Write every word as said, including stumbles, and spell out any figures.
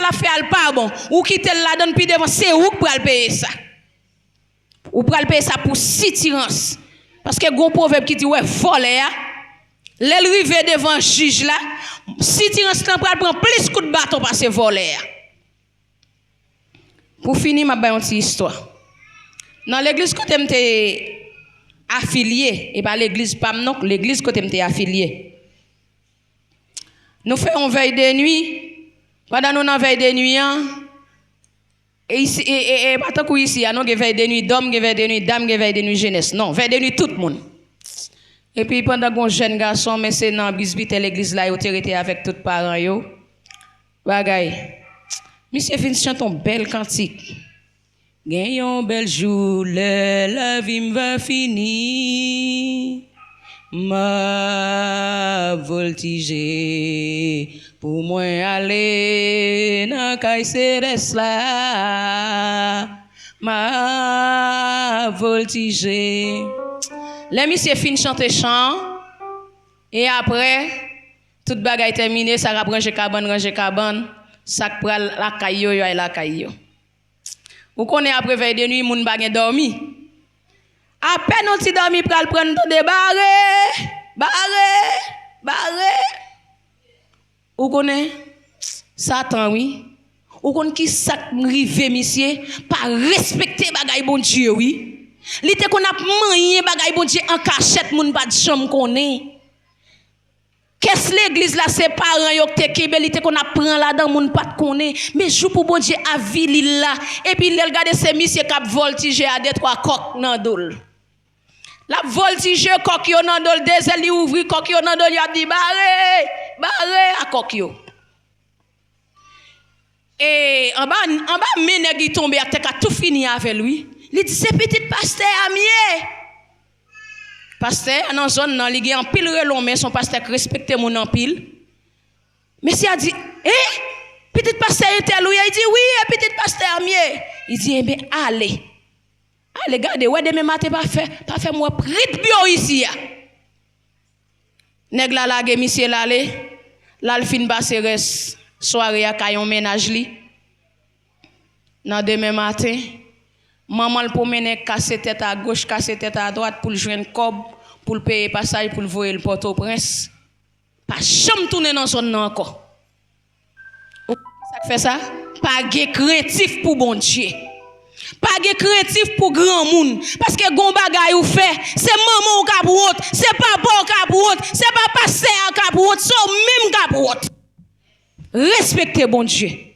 l ap fè a l pa bon. Ou kite l ladan l, pi devan se ou k pral peye sa. Ou pral peye sa pou sitirans. Paske gon pwovèb ki di, wè, vòlè a, lè l rive devan jij la, sitirans lan pral pran plis kout baton pase vòlè a. Pou fini, m ap bay yon ti istwa. Nan legliz kote m te afilye, e pa legliz pa m non, legliz kote m te afilye. Nou fè yon vèy de nwi. Pandan nou nan vèy de nwi an, e isi, e, e, e pa tankou isi a, non, gen vèy de nwi dòm, gen vèy de nwi dam, gen vèy de nwi jenès. Non, vèy de nwi tout moun. Epi pandan gon jèn gason, men se nan presbitè legliz la yo te rete avèk tout paran yo. Bagay. Misye vin chante yon bèl kantik. Gen yon bèl jou lè lavi m va fini, m ap voltije pou mwen ale nan kay selès la. M ap voltije. Lè misye fin chante chan an, e apre, tout bagay tèmine, sa k ap ranje kabann, ranje kabann, sa k pral lakay yo, yo al lakay yo. Ou konnen apre vèy de nwi, moun pa gen dòmi. Apèn yon ti dòmi pral pran, n tande bare, bare, bare. Ou konnen? Satan, wi. Ou konn ki sa k rive misye? Pa respekte bagay Bondye, wi. Li te konn ap manyen bagay Bondye an kachèt, moun pa t janm konnen. Kès legliz la, se paran yo k te kenbe, li te konn ap pran ladan, moun pa t konnen. Men jou pou Bondye avili l la, epi lè l gade se misye k ap vòltije a de twa kòk nan do l. L ap vòltije, kòk yo nan do l, de zèl li ouvri, kòk yo nan do l, y ap di, bare, bare a kòk yo. E anba, anba men nèg li tonbe a, te ka tou fini avè l, wi. Li di, se pitit pastè a m ye. Pastè a nan zòn nan, li gen anpil rele, men se yon pastè k respekte moun anpil. Mesye a di, e? Pitit pastè entèl ou ye? Li di, wi, e pitit pastè a m ye. Li di, enben, ale. Ale gade, wè demen maten pa fè, pa fè m wè prit byo isi a. Nèg la lage misye l ale, l al fin pase rès sware a kay yon mennaj li. Nan demen maten, manman l pwomennen kase tèt agoch, kase tèt adwat pou l jwenn kòb, pou l peye pasaj, pou l voye l Pòtoprens. Pa janm tounen nan zòn nan ankò. Ou konn sa k fè sa? Pa gen krentif pou Bondye. Pa gen krentif pou granmoun. Paske gon bagay ou fè, se manman w k ap wont, se papa w k ap wont, se pa pastè a k ap wont, se w menm k ap wont. Respekte Bondye.